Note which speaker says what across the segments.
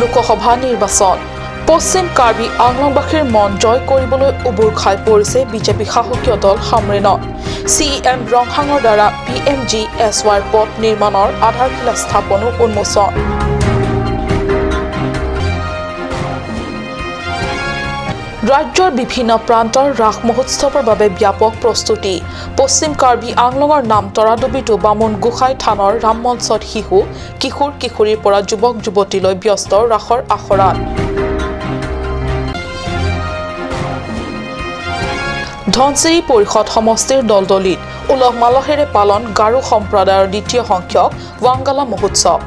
Speaker 1: লোকসভা নিৰ্বাচন। পশ্চিম কাৰ্বি আংলংবাসীৰ মন জয় কৰিবলৈ উবুৰ খাই পৰিছে বিজেপি শাসকীয় দল হামৰেনত। চি ই এম ৰংহাঙৰ দ্বাৰা পি এম জি এছ ৱাইৰ পথ নিৰ্মাণৰ আধাৰশিলা স্থাপনো উন্মোচন। ৰাজ্যৰ বিভিন্ন প্ৰান্তৰ ৰাস মহোৎসৱৰ বাবে ব্যাপক প্ৰস্তুতি। পশ্চিম কাৰ্বি আংলঙৰ নামতৰাডুবিতো বামুণ গোসাঁই থানৰ ৰাম মঞ্চত শিশু, কিশোৰ কিশোৰীৰ পৰা যুৱক যুৱতীলৈ ব্যস্ত ৰাসৰ আখৰাত। ধনশিৰি পৰিষদ সমষ্টিৰ দলদলিত উলহ মালহেৰে পালন গাৰো সম্প্ৰদায়ৰ দ্বিতীয় সংখ্যক ৱাংগালা মহোৎসৱ।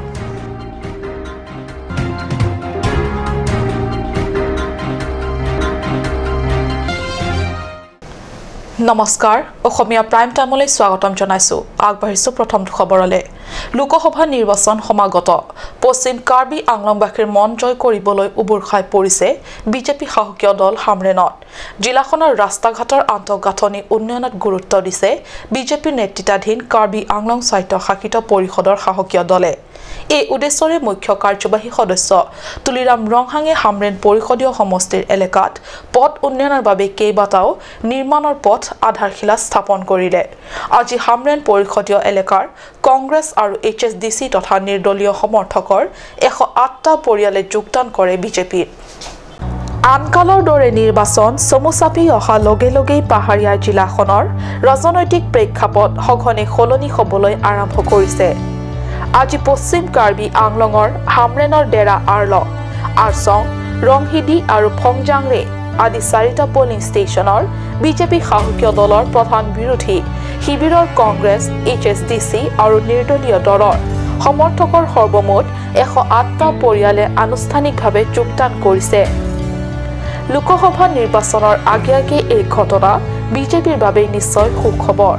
Speaker 1: নমস্কাৰ, অসমীয়া প্ৰাইম টাইমলৈ স্বাগতম জনাইছো। আগবাঢ়িছো প্ৰথমটো খবৰলৈ। লোকসভা নিৰ্বাচন সমাগত। পশ্চিম কাৰ্বি আংলংবাসীৰ মন জয় কৰিবলৈ উবুৰ খাই পৰিছে বিজেপি শাসকীয় দল হামৰেনত। জিলাখনৰ ৰাস্তা ঘাটৰ আন্তঃগাঁথনি উন্নয়নত গুৰুত্ব দিছে বিজেপি নেতৃত্বাধীন কাৰ্বি আংলং স্বায়ত্তশাসিত পৰিষদৰ শাসকীয় দলে। এই উদ্দেশ্যৰে মুখ্য কাৰ্যবাহী সদস্য তুলিৰাম ৰংহাঙে হামৰেন পৰিষদীয় সমষ্টিৰ এলেকাত পথ উন্নয়নৰ বাবে কেইবাটাও নিৰ্মাণৰ পথ আধাৰশিলা স্থাপন কৰিলে। আজি হামৰেন পৰিষদীয় এলেকাৰ কংগ্ৰেছ আৰু এইচ এছ ডি চি তথা নিৰ্দলীয় সমৰ্থকৰ 108টা পৰিয়ালে যোগদান কৰে বিজেপিত। আনকালৰ দৰে নিৰ্বাচন চমু চাপি অহা লগে লগেই পাহাৰীয়া জিলাখনৰ ৰাজনৈতিক প্ৰেক্ষাপট সঘনে সলনি হ'বলৈ আৰম্ভ কৰিছে। আজি পশ্চিম কাৰ্বি আংলঙৰ হামৰেনৰ ডেৰা আৰলক, আৰচং, ৰংহিদি আৰু ফংজাংৰে আদি চাৰিটা পলিং ষ্টেচনৰ বিজেপি শাসকীয় দলৰ প্ৰধান বিৰোধী শিবিৰৰ Congress, H S D C আৰু নিৰ্দলীয় দলৰ সমৰ্থকৰ সৰ্বমুঠ 108টা পৰিয়ালে আনুষ্ঠানিকভাৱে যোগদান কৰিছে। লোকসভা নিৰ্বাচনৰ আগে আগে এই ঘটনা বিজেপিৰ বাবে নিশ্চয় সুখবৰ।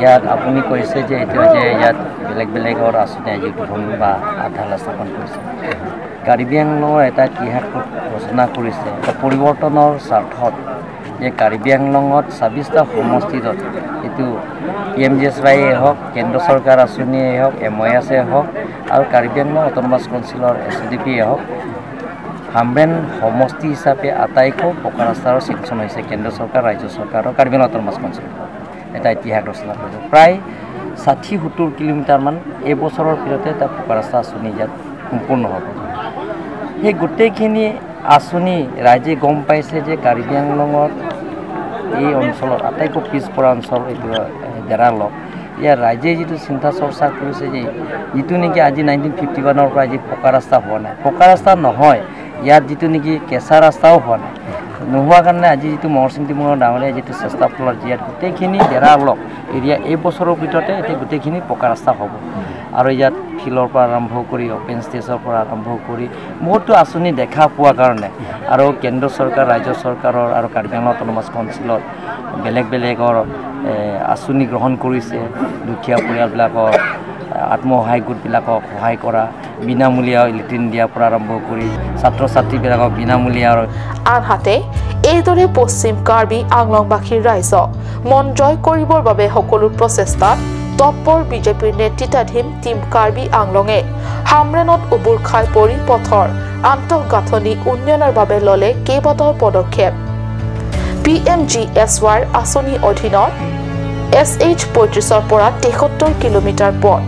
Speaker 2: ইয়াত আপুনি কৈছে যে এতিয়া যে ইয়াত বেলেগ বেলেগৰ আঁচনি আজি উদ্বোধন বা আধাৰশিলা স্থাপন কৰিছে। কাৰ্বি আংলঙৰ এটা ইতিহাস ৰচনা কৰিছে, এটা পৰিৱৰ্তনৰ স্বাৰ্থত যে কাৰ্বি আংলঙত 26টা সমষ্টিত এইটো পি এম জি এছ ৱাইয়ে হওক, কেন্দ্ৰ চৰকাৰ আঁচনিয়ে হওক, এম ৱাই এছে হওক আৰু কাৰ্বি আংলং অট'নমাছ কাউন্সিলৰ এছ ডি পিয়ে হওক, হামৰেন সমষ্টি হিচাপে আটাইকৈ পকা ৰাস্তাৰ চেংচন হৈছে কেন্দ্ৰ চৰকাৰ, ৰাজ্য চৰকাৰ আৰু কাৰ্বি আংলং অট'নমাছ কাউন্সিল। এটা ইতিহাস ৰচনা কৰিছে। প্ৰায় 60-70 কিলোমিটাৰমান এই বছৰৰ ভিতৰতে এটা পকা ৰাস্তা আঁচনি ইয়াত সম্পূৰ্ণ হ'ব। সেই গোটেইখিনি আঁচনি ৰাইজে গম পাইছে যে কাৰ্বি আংলঙত এই অঞ্চলত আটাইতকৈ পিছপৰা অঞ্চল এইটো ডেৰালক। ইয়াৰ ৰাইজে যিটো চিন্তা চৰ্চা কৰিছে যে যিটো নেকি আজি 1951ৰ পৰা আজি পকা ৰাস্তা হোৱা নাই, পকা ৰাস্তা নহয়, ইয়াত যিটো নেকি কেঁচা ৰাস্তাও হোৱা নাই, নোহোৱাৰ কাৰণে আজি যিটো মহৰ সিং তিমুঙৰ ডাঙৰীয়া যিটো চেষ্টা ফলত ইয়াত গোটেইখিনি ডেৰালক এৰিয়া এই বছৰৰ ভিতৰতে এতিয়া গোটেইখিনি পকা ৰাস্তা হ'ব। আৰু ইয়াত ফিল্ডৰ পৰা আৰম্ভ কৰি অ'পেন ষ্টেজৰ পৰা আৰম্ভ কৰি বহুতো আঁচনি দেখা পোৱাৰ কাৰণে আৰু কেন্দ্ৰ চৰকাৰ, ৰাজ্য চৰকাৰৰ আৰু কাৰ্বি আংলং অট'নমাছ কাউন্সিলত বেলেগ বেলেগৰ আঁচনি গ্ৰহণ কৰিছে। দুখীয়া পৰিয়ালবিলাকৰ আত্মসহায়ক গোটবিলাকক সহায় কৰা, বিনামূলীয়া লেট্ৰিন দিয়াৰ পৰা আৰম্ভ কৰি ছাত্ৰ ছাত্ৰীবিলাকক বিনামূলীয়া।
Speaker 1: আনহাতে এইদৰে পশ্চিম কাৰ্বি আংলংবাসীৰ ৰাইজক মন জয় কৰিবৰ বাবে সকলো প্ৰচেষ্টাত তৎপৰ বিজেপিৰ নেতৃত্বাধীন টীম কাৰ্বি আংলঙে হামৰেনত উবুৰ খাই পৰি পথৰ আন্তঃগাঁথনি উন্নয়নৰ বাবে ল'লে কেইবাটাও পদক্ষেপ। পি এম জি এছ ৱাইৰ আঁচনিৰ অধীনত এছ এইচ 35ৰ পৰা 73 কিলোমিটাৰ পথ,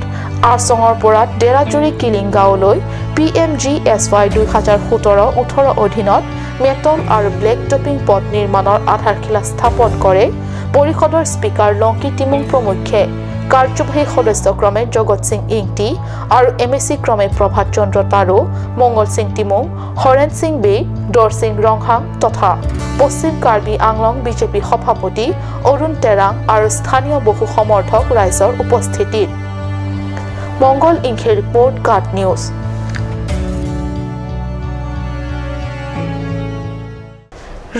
Speaker 1: আৰচঙৰ পৰা ডেৰাজুৰি কিলিং গাঁৱলৈ P M G S Y 2017-18 অধীনত মেটল আৰু ব্লেক টপিং পথ নিৰ্মাণৰ আধাৰশিলা স্থাপন কৰে পৰিষদৰ স্পীকাৰ লংকি তিমুং প্ৰমুখ্যে কাৰ্যবাহী সদস্য ক্ৰমে জগত সিং ইংটি আৰু এম এ চি ক্ৰমে প্ৰভাত চন্দ্ৰ তাৰো, মংগল সিং তিমুং, হৰেণ সিং বে, দৰসিং ৰংহাং তথা পশ্চিম কাৰ্বি আংলং বিজেপি সভাপতি অৰুণ তেৰাং আৰু স্থানীয় বহু সমৰ্থক ৰাইজৰ উপস্থিতিত। মংগল ইংখে ৰিপৰ্ট, গাট নিউজ।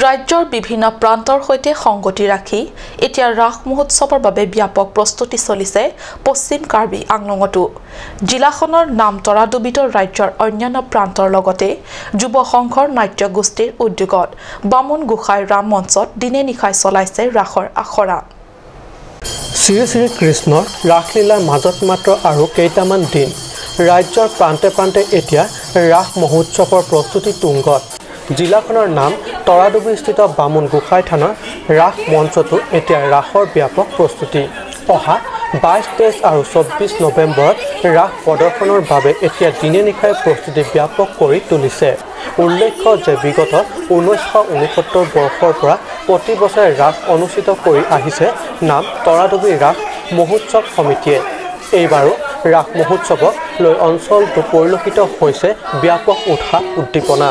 Speaker 1: ৰাজ্যৰ বিভিন্ন প্ৰান্তৰ সৈতে সংগতি ৰাখি এতিয়া ৰাস মহোৎসৱৰ বাবে ব্যাপক প্ৰস্তুতি চলিছে পশ্চিম কাৰ্বি আংলঙতো। জিলাখনৰ নামতৰাডুবিত ৰাজ্যৰ অন্যান্য প্ৰান্তৰ লগতে যুৱ সংঘৰ নাট্যগোষ্ঠীৰ উদ্যোগত বামুণ গোসাঁই ৰাম মঞ্চত দিনে নিশাই চলাইছে ৰাসৰ আখৰা।
Speaker 3: শ্ৰী শ্ৰী কৃষ্ণৰ ৰাসলীলাৰ মাজত মাত্ৰ আৰু কেইটামান দিন। ৰাজ্যৰ প্ৰান্তে প্ৰান্তে এতিয়া ৰাস মহোৎসৱৰ প্ৰস্তুতি তুংগত। জিলাখনৰ নাম তৰাডুবিস্থিত বামুণ গোসাঁই থানৰ ৰাস মঞ্চতো এতিয়া ৰাসৰ ব্যাপক প্ৰস্তুতি। অহা 22, 23 আৰু 24 নৱেম্বৰত ৰাস প্ৰদৰ্শনৰ বাবে এতিয়া দিনে নিশাই প্ৰস্তুতি ব্যাপক কৰি তুলিছে। উল্লেখ্য যে বিগত 1969 বৰ্ষৰ পৰা প্ৰতি বছৰে ৰাস অনুষ্ঠিত কৰি আহিছে নাম তৰাডুবি ৰাস মহোৎসৱ সমিতিয়ে। এইবাৰো ৰাস মহোৎসৱক লৈ অঞ্চলটো পৰিলক্ষিত হৈছে ব্যাপক উৎসাহ উদ্দীপনা।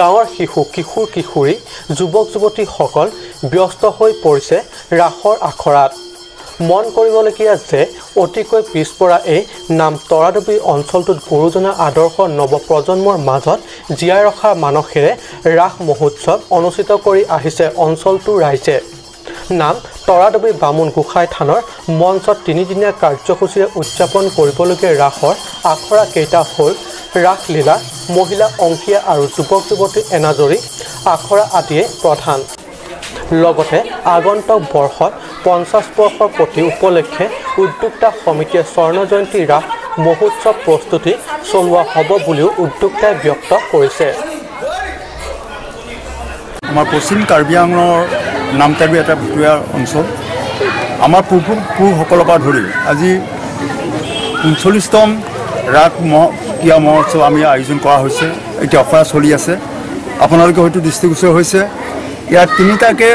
Speaker 3: গাঁৱৰ শিশু, কিশোৰ কিশোৰী, যুৱক যুৱতীসকল ব্যস্ত হৈ পৰিছে ৰাসৰ আখৰাত। মন কৰিবলগীয়া যে অতিকৈ পিছপৰা এই নাম তৰাডুবি অঞ্চলটোত গুৰুজনাৰ আদৰ্শ নৱপ্ৰজন্মৰ মাজত জীয়াই ৰখাৰ মানসেৰে ৰাস মহোৎসৱ অনুষ্ঠিত কৰি আহিছে অঞ্চলটোৰ ৰাইজে। নাম তৰাডুবি বামুণ গোসাঁই থানৰ মঞ্চত তিনিদিনীয়া কাৰ্যসূচীৰে উদযাপন কৰিবলগীয়া ৰাসৰ আখৰা কেইটা হ'ল ৰাসলীলা, মহিলা অংকীয়া আৰু যুৱক যুৱতীৰ এনাজৰী আখৰা আদিয়ে প্ৰধান। লগতে আগন্তুক বৰ্ষত 50 বৰ্ষৰ প্ৰতি উপলক্ষে উদ্যোক্তা সমিতিয়ে স্বৰ্ণ জয়ন্তী ৰাস মহোৎসৱ প্ৰস্তুতি চলোৱা হ'ব বুলিও উদ্যোক্তাই ব্যক্ত কৰিছে।
Speaker 4: আমাৰ পশ্চিম কাৰ্বি আংলঙৰ নামটাবি এটা ভিতৰুৱা অঞ্চল। আমাৰ পূৰ্বপুৰুষসকলৰ পৰা ধৰি আজি 39তম ৰাস ক্ৰীড়া মহোৎসৱ আমি আয়োজন কৰা হৈছে। এতিয়া অখৰা চলি আছে, আপোনালোকে হয়তো দৃষ্টিগোচৰ হৈছে। ইয়াত তিনিটাকে,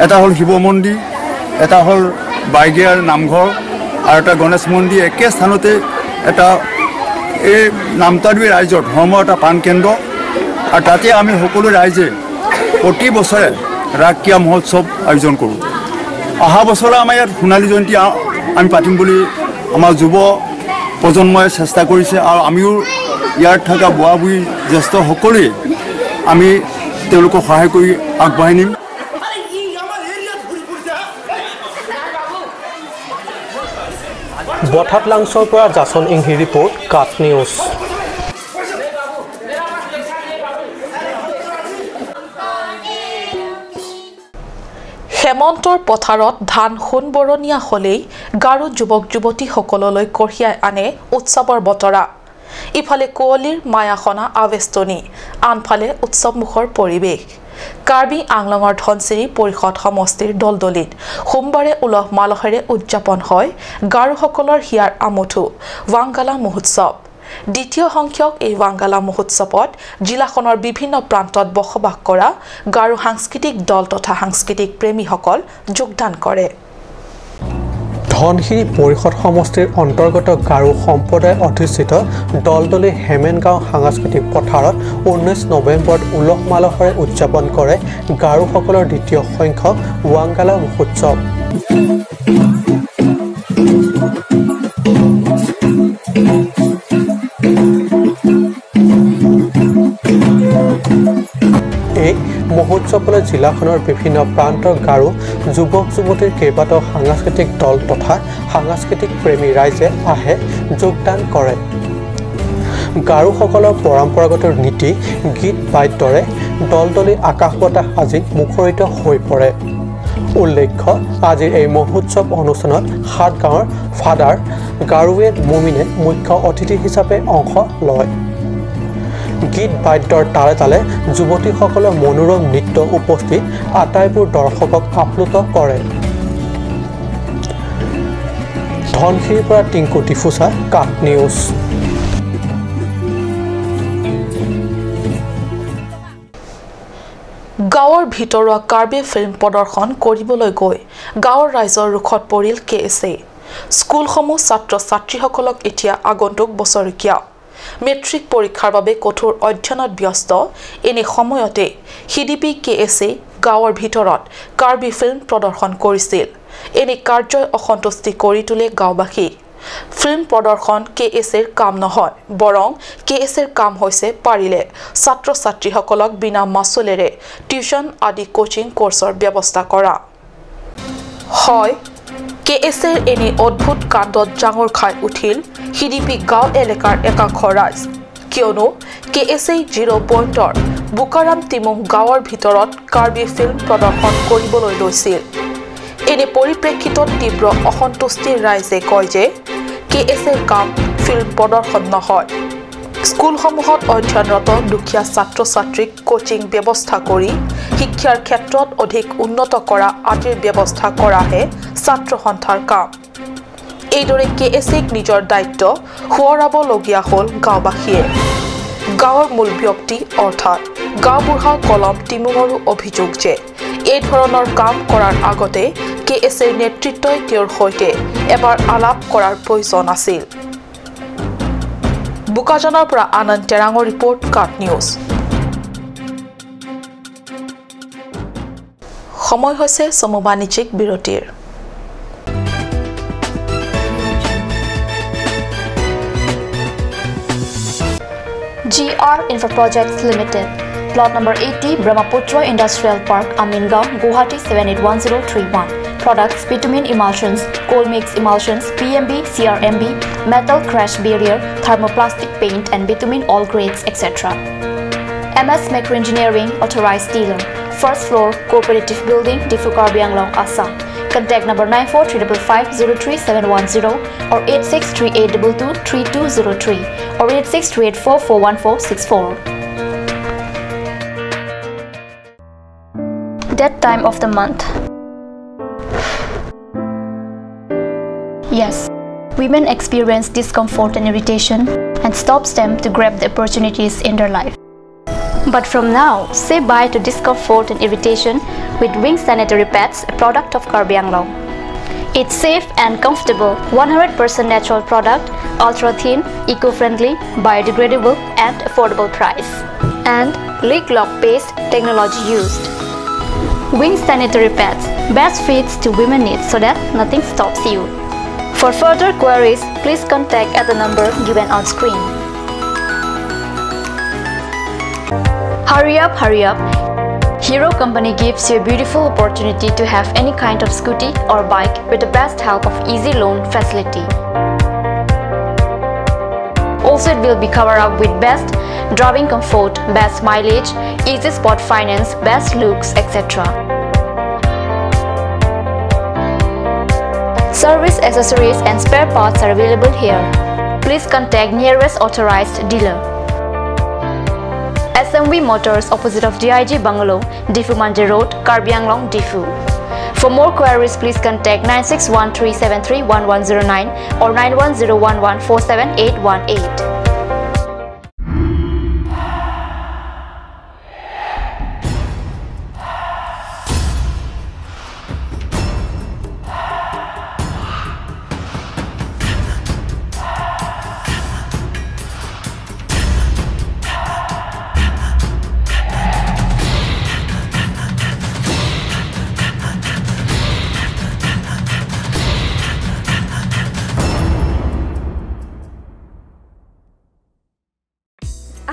Speaker 4: এটা হ'ল শিৱ মন্দিৰ, এটা হ'ল বাইগিয়াৰ নামঘৰ আৰু এটা গণেশ মন্দিৰ, একে স্থানতে এটা এই নামটাডুবি ৰাইজৰ ধৰ্মৰ এটা প্ৰাণকেন্দ্ৰ। আৰু তাতে আমি সকলো ৰাইজে প্ৰতি বছৰে ৰাস ক্ৰীড়া মহোৎসৱ আয়োজন কৰোঁ। অহা বছৰলৈ আমাৰ ইয়াত সোণালী জয়ন্তী আমি পাতিম বুলি আমাৰ যুৱ প্ৰজন্মই চেষ্টা কৰিছে আৰু আমিও ইয়াত থকা বুঢ়া বুঢ়ী জ্যেষ্ঠ সকলোৱে আমি তেওঁলোকক সহায় কৰি আগবঢ়াই নিম।
Speaker 3: বঠাত লাংচৰ পৰা জাচন ইংহি ৰিপৰ্ট, কাট নিউজ।
Speaker 1: হেমন্তৰ পথাৰত ধান সোণবৰণীয়া হ'লেই গাৰো যুৱক যুৱতীসকললৈ কঢ়িয়াই আনে উৎসৱৰ বতৰা। ইফালে কুঁৱলীৰ মায়াসনা আৱেষ্টনী, আনফালে উৎসৱমুখৰ পৰিৱেশ। কাৰ্বি আংলঙৰ ধনশিৰি পৰিষদ সমষ্টিৰ দলদলিত সোমবাৰে উলহ মালহেৰে উদযাপন হয় গাৰোসকলৰ হিয়াৰ আমঠু ৱাংগালা মহোৎসৱ। দ্বিতীয় সংখ্যক এই ৱাংগালা মহোৎসৱত জিলাখনৰ বিভিন্ন প্ৰান্তত বসবাস কৰা গাৰো সাংস্কৃতিক দল তথা সাংস্কৃতিক প্ৰেমীসকল যোগদান কৰে।
Speaker 3: ধনশিৰি পৰিষদ সমষ্টিৰ অন্তৰ্গত গাৰো সম্প্ৰদায় অধিষ্ঠিত দলদলি হেমেনগাঁও সাংস্কৃতিক পথাৰত 19 নৱেম্বৰত উলহ মালহেৰে উদযাপন কৰে গাৰোসকলৰ দ্বিতীয় সংখ্যক ৱাংগালা মহোৎসৱ। এই মহোৎসৱলৈ জিলাখনৰ বিভিন্ন প্ৰান্তৰ গাৰো যুৱক যুৱতীৰ কেইবাটাও সাংস্কৃতিক দল তথা সাংস্কৃতিক প্ৰেমী ৰাইজে আহে যোগদান কৰে। গাৰোসকলৰ পৰম্পৰাগত নীতি গীত বাদ্যৰে দলদলি আকাশ বতাহ আজি মুখৰিত হৈ পৰে। উল্লেখ্য আজিৰ এই মহোৎসৱ অনুষ্ঠানত সাতগাঁৱৰ ফাদাৰ গাৰোৱে মুমিনে মুখ্য অতিথি হিচাপে অংশ লয়। গীত বাদ্যৰ তালে তালে যুৱতীসকলৰ মনোৰম নৃত্য উপস্থিত আটাইবোৰ দৰ্শকক আপ্লুত কৰে। ধনশিৰিৰ পৰা টিংকু ডিফুচা, কাট নিউজ।
Speaker 1: গাঁৱৰ ভিতৰুৱা কাৰ্বি ফিল্ম প্ৰদৰ্শন কৰিবলৈ গৈ গাঁৱৰ ৰাইজৰ ৰোষত পৰিল কে এছ এ। স্কুলসমূহ ছাত্ৰ ছাত্ৰীসকলক এতিয়া আগন্তুক বছৰেকীয়া মেট্ৰিক পৰীক্ষাৰ বাবে কঠোৰ অধ্যয়নত ব্যস্ত। এনে সময়তে সিডিপি কে এছ এ গাঁৱৰ ভিতৰত কাৰ্বি ফিল্ম প্ৰদৰ্শন কৰিছিল। এনে কাৰ্যই অসন্তুষ্টি কৰি তোলে গাঁওবাসী। ফিল্ম প্ৰদৰ্শন কে এছ এৰ কাম নহয়, বৰং কে এছ এৰ কাম হৈছে পাৰিলে ছাত্ৰ ছাত্ৰীসকলক বিনা মাচুলেৰে টিউচন আদি কোচিং কোৰ্চৰ ব্যৱস্থা কৰা হয়। কে এছ এৰ এনে অদ্ভুত কাণ্ডত জাঙুৰ খাই উঠিল হিডিপি গাঁও এলেকাৰ একাংশ ৰাইজ। কিয়নো কে এছ এ জিৰ' পইণ্টৰ বোকাৰাম তিমুং গাঁৱৰ ভিতৰত কাৰ্বি ফিল্ম প্ৰদৰ্শন কৰিবলৈ লৈছিল। এনে পৰিপ্ৰেক্ষিতত তীব্ৰ অসন্তুষ্টিৰ ৰাইজে কয় যে কে এছ এৰ কাম ফিল্ম প্ৰদৰ্শন নহয়। স্কুলসমূহত অধ্যয়নৰত দুখীয়া ছাত্ৰ ছাত্ৰীক কোচিং ব্যৱস্থা কৰি শিক্ষাৰ ক্ষেত্ৰত অধিক উন্নত কৰা আদিৰ ব্যৱস্থা কৰাহে ছাত্ৰ সন্থাৰ কাম। এইদৰে কে এছ এক নিজৰ দায়িত্ব সোঁৱৰাবলগীয়া হ'ল গাঁওবাসীয়ে। গাঁৱৰ মূল ব্যক্তি অৰ্থাৎ গাঁওবুঢ়া কলম তিমুঙৰো অভিযোগ যে এই ধৰণৰ কাম কৰাৰ আগতে কে এছ এৰ নেতৃত্বই তেওঁৰ সৈতে এবাৰ আলাপ কৰাৰ প্ৰয়োজন আছিল। বোকাজানৰ পৰা আনন্দ টেৰাঙৰ ৰিপৰ্ট, কাট নিউজ। সময় হৈছে চমু বাণিজ্যিক বিৰতিৰ।
Speaker 5: GR Infra Projects Limited, Plot number 80, Brahmaputra Industrial Park, Amingaon, Guwahati 781031. Products: bitumen emulsions, coal mix emulsions, PMB, CRMB, metal crash barrier, thermoplastic paint and bitumen all grades, etc. MS Macro Engineering, authorized dealer. First floor, Cooperative Building, Diphu Karbi Anglong, Assam. Contact number 9435503710 or 8638223203 or 8638441464. That time of the month. Yes, women experience discomfort and irritation and stops them to grab the opportunities in their life. But from now, say bye to discomfort and irritation with Wings Sanitary Pads, a product of Karbi Anglong. It's safe and comfortable, 100% natural product, ultra thin, eco-friendly, biodegradable and affordable price. And leak lock paste technology used. Wings Sanitary Pads, best fits to women needs so that nothing stops you. For further queries, please contact at the number given on screen. Hurry up, hurry up. Hero Company gives you a beautiful opportunity to have any kind of scooty or bike with the best help of easy loan facility. Also, it will be covered up with best driving comfort, best mileage, easy spot finance, best looks, etc. Service accessories and spare parts are available here. Please contact nearest authorized dealer. SMV Motors, opposite of DIG Bungalow, Diphu Mandir Road, Karbi Anglong, Diphu. For more queries, please contact 9613731109 or 9101147818.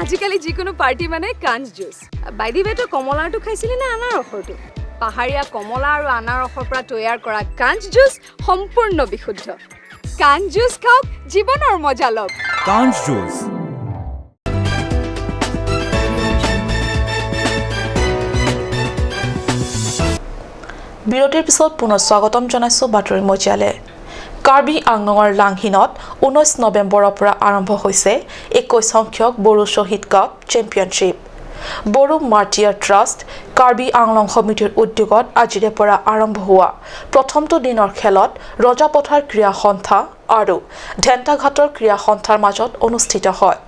Speaker 6: আজিকালি যিকোনো party মানে কাঞ্চ juice. By the ৱে, তই কমলাৰটো খাইছিলি নে আনাৰসৰটো? পাহাৰীয়া কমলা আৰু আনাৰসৰ পৰা তৈয়াৰ কৰা কাঞ্চ জুচ সম্পূৰ্ণ বিশুদ্ধ। কাঞ্চ জুচ খাওক, জীৱনৰ মজা লওক।
Speaker 7: কাঞ্চ জুচ।
Speaker 1: বিৰতিৰ পিছত পুনৰ স্বাগতম জনাইছো বাতৰি মজিয়ালে। কাৰ্বি আংলঙৰ লাংহিনত 19 নৱেম্বৰৰ পৰা আৰম্ভ হৈছে 21 সংখ্যক বড়ো শ্বহীদ cup championship. Bodo martyr trust Karbi Anglong সমিতিৰ উদ্যোগত আজিৰে পৰা আৰম্ভ হোৱা প্ৰথমটো দিনৰ খেলত ৰজাপথাৰ ক্ৰীড়া সন্থা আৰু ধেন্টাঘাটৰ ক্ৰীড়া সন্থাৰ মাজত অনুষ্ঠিত হয়।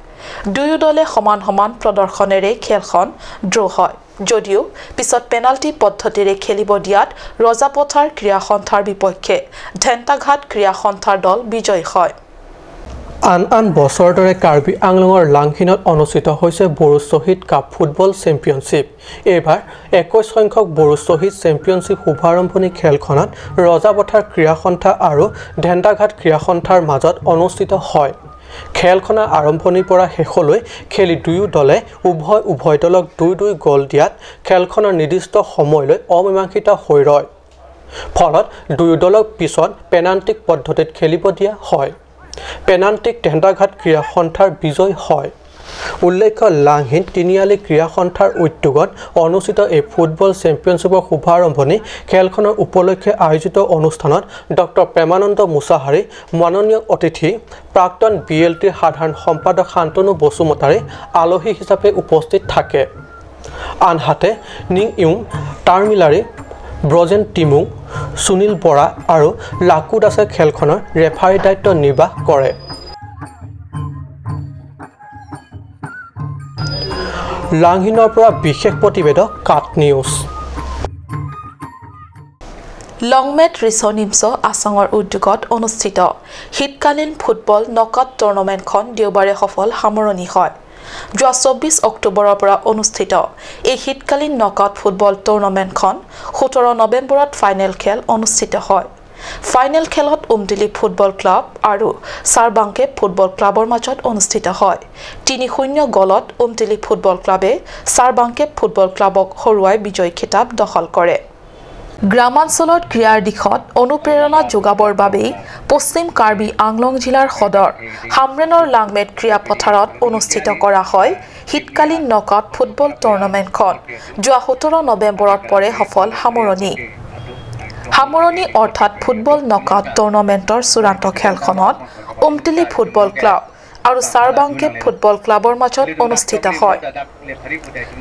Speaker 1: দুয়ো দলে সমান সমান প্ৰদৰ্শনেৰে খেলখন ড্ৰ হয় যদিও পিছত পেনাল্টি পদ্ধতিৰে খেলিব দিয়াত ৰজাপথাৰ ক্ৰীড়া সন্থাৰ বিপক্ষে ধেন্টাঘাট ক্ৰীড়া সন্থাৰ দল বিজয়ী হয়।
Speaker 3: আন আন বছৰৰ দৰে কাৰ্বি আংলঙৰ লাংহিনত অনুষ্ঠিত হৈছে বড়ো শ্বহীদ কাপ ফুটবল চেম্পিয়নশ্বিপ। এইবাৰ 21 সংখ্যক বড়ো শ্বহীদ চেম্পিয়নশ্বিপ শুভাৰম্ভণি খেলখনত ৰজাপথাৰ ক্ৰীড়া সন্থা আৰু ধেন্টাঘাট ক্ৰীড়া সন্থাৰ মাজত অনুষ্ঠিত হয়। খেলখনৰ আৰম্ভণিৰ পৰা শেষলৈ খেলি দুয়ো দলে উভয় উভয় দলক 2-2 গ'ল দিয়াত খেলখনৰ নিৰ্দিষ্ট সময়লৈ অমীমাংসিত হৈ ৰয়। ফলত দুয়ো দলক পিছত পেনাল্টিক পদ্ধতিত খেলিব দিয়া হয়। পেনাল্টিক টেণ্ডাঘাট ক্ৰীড়া সন্থাৰ বিজয় হয়। উল্লেখ্য, লাংহিন তিনিআলি ক্ৰীড়া সন্থাৰ উদ্যোগত অনুষ্ঠিত এই ফুটবল চেম্পিয়নশ্বিপৰ শুভাৰম্ভণি খেলখনৰ উপলক্ষে আয়োজিত অনুষ্ঠানত ডক্টৰ প্ৰেমানন্দ মুছাহাৰী মাননীয় অতিথি, প্ৰাক্তন বি এল টিৰ সাধাৰণ সম্পাদক শান্তনু বসুমতাৰী আলহী হিচাপে উপস্থিত থাকে। আনহাতে নিং ইউং টাৰ্মিলাৰী, ব্ৰজেন টিমুং, সুনীল বৰা আৰু লাকু দাসে খেলখনৰ ৰেফাৰী দায়িত্ব নিৰ্বাহ কৰে। লাংহিনৰ পৰা বিশেষ প্ৰতিবেদক কাট নিউজ।
Speaker 1: লংমেট ৰিচনিমছ আছাঙৰ উদ্যোগত অনুষ্ঠিত শীতকালীন ফুটবল নকআউট টুৰ্ণামেণ্টখন দেওবাৰে সফল সামৰণি হয়। যোৱা 24 অক্টোবৰৰ পৰা অনুষ্ঠিত এই শীতকালীন নকআউট ফুটবল টুৰ্ণামেণ্টখন 17 নৱেম্বৰত ফাইনেল খেল অনুষ্ঠিত হয়। ফাইনেল খেলত উমটিলি ফুটবল ক্লাব আৰু চাৰবাংকে ফুটবল ক্লাবৰ মাজত অনুষ্ঠিত হয়। 3-0 গলত উমটিলি ফুটবল ক্লাবে চাৰবাংকে ফুটবল ক্লাবক হৰুৱাই বিজয়ী খিতাপ দখল কৰে। গ্ৰামাঞ্চলত ক্ৰীড়াৰ দিশত অনুপ্ৰেৰণা যোগাবৰ বাবেই পশ্চিম কাৰ্বি আংলং জিলাৰ সদৰ হামৰেনৰ লাংমেট ক্ৰীড়া পথাৰত অনুষ্ঠিত কৰা হয় শীতকালীন নকআউট ফুটবল টুৰ্ণামেণ্টখন। যোৱা 17 নৱেম্বৰত পৰে সফল সামৰণি। সামৰণি অৰ্থাৎ ফুটবল নকআউট টুৰ্ণামেণ্টৰ চূড়ান্ত খেলখনত উমটিলি ফুটবল ক্লাব আৰু চাৰবাংকে ফুটবল ক্লাবৰ মাজত অনুষ্ঠিত হয়।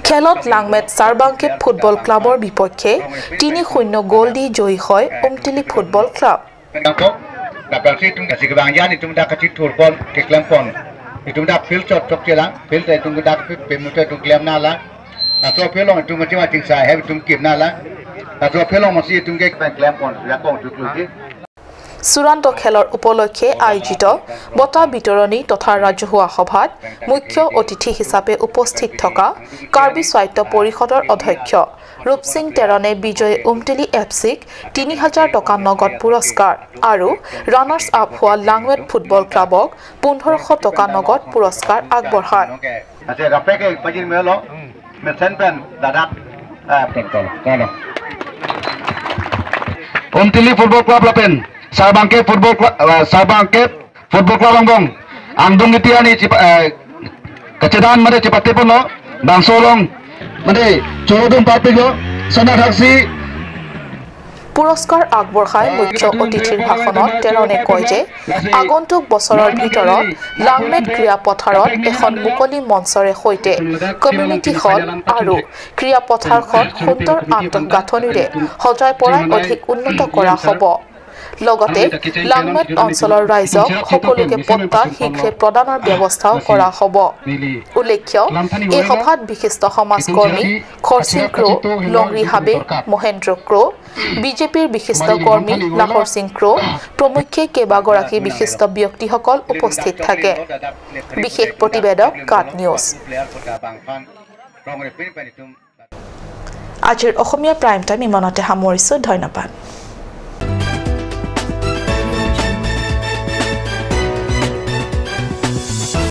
Speaker 1: খেলত লাংমেট চাৰবাংকে ফুটবল ক্লাবৰ বিপক্ষে 3-0 গ'ল দি জয়ী হয় উমটিলি ফুটবল ক্লাব। চূড়ান্ত খেলৰ উপলক্ষে আয়োজিত বঁটা বিতৰণী তথা ৰাজহুৱা সভাত মুখ্য অতিথি হিচাপে উপস্থিত থকা কাৰ্বি স্বায়ত্ত পৰিষদৰ অধ্যক্ষ ৰূপসিং তেৰণে বিজয়ী উমটিলি এফ চিক 3000 টকা নগদ পুৰস্কাৰ আৰু ৰানাৰ্ছ আপ হোৱা লাংৱেট ফুটবল ক্লাবক 1500 টকা নগদ পুৰস্কাৰ আগবঢ়ায়।
Speaker 7: Umtili Football Club Lapen, Sarbangke Football Club, Sarbangke Football Club Longbong, Angdung Itiani Kacedan Made Cipatepono, Bangsolong, Made Chorodum Papigo, Sana Taxi।
Speaker 1: পুৰস্কাৰ আগবঢ়াই মুখ্য অতিথিৰ ভাষণত তেৰণে কয় যে আগন্তুক বছৰৰ ভিতৰত লাংমেট ক্ৰীড়া পথাৰত এখন মুকলি মঞ্চৰে সৈতে কমিউনিটি হল আৰু ক্ৰীড়া পথাৰখন সুন্দৰ আন্তঃগাঁথনিৰে সজাই পৰাই অধিক উন্নত কৰা হ'ব। লগতে লাংমেট অঞ্চলৰ ৰাইজক সকলোকে পট্টা শীঘ্ৰে প্ৰদানৰ ব্যৱস্থাও কৰা হ'ব। উল্লেখ্য, এই সভাত বিশিষ্ট সমাজকৰ্মী খৰসিং ক্ৰ', লংৰি হাবে, মহেন্দ্ৰ ক্ৰ', বিজেপিৰ বিশিষ্ট কৰ্মী লাহৰ সিং ক্ৰ' প্ৰমুখ্যে কেইবাগৰাকী বিশিষ্ট ব্যক্তিসকল উপস্থিত থাকে। বিশেষ প্ৰতিবেদক কাট নিউজ। আজিৰ অসমীয়া প্ৰাইম টাইম ইমানতে সামৰিছোঁ। ধন্যবাদ।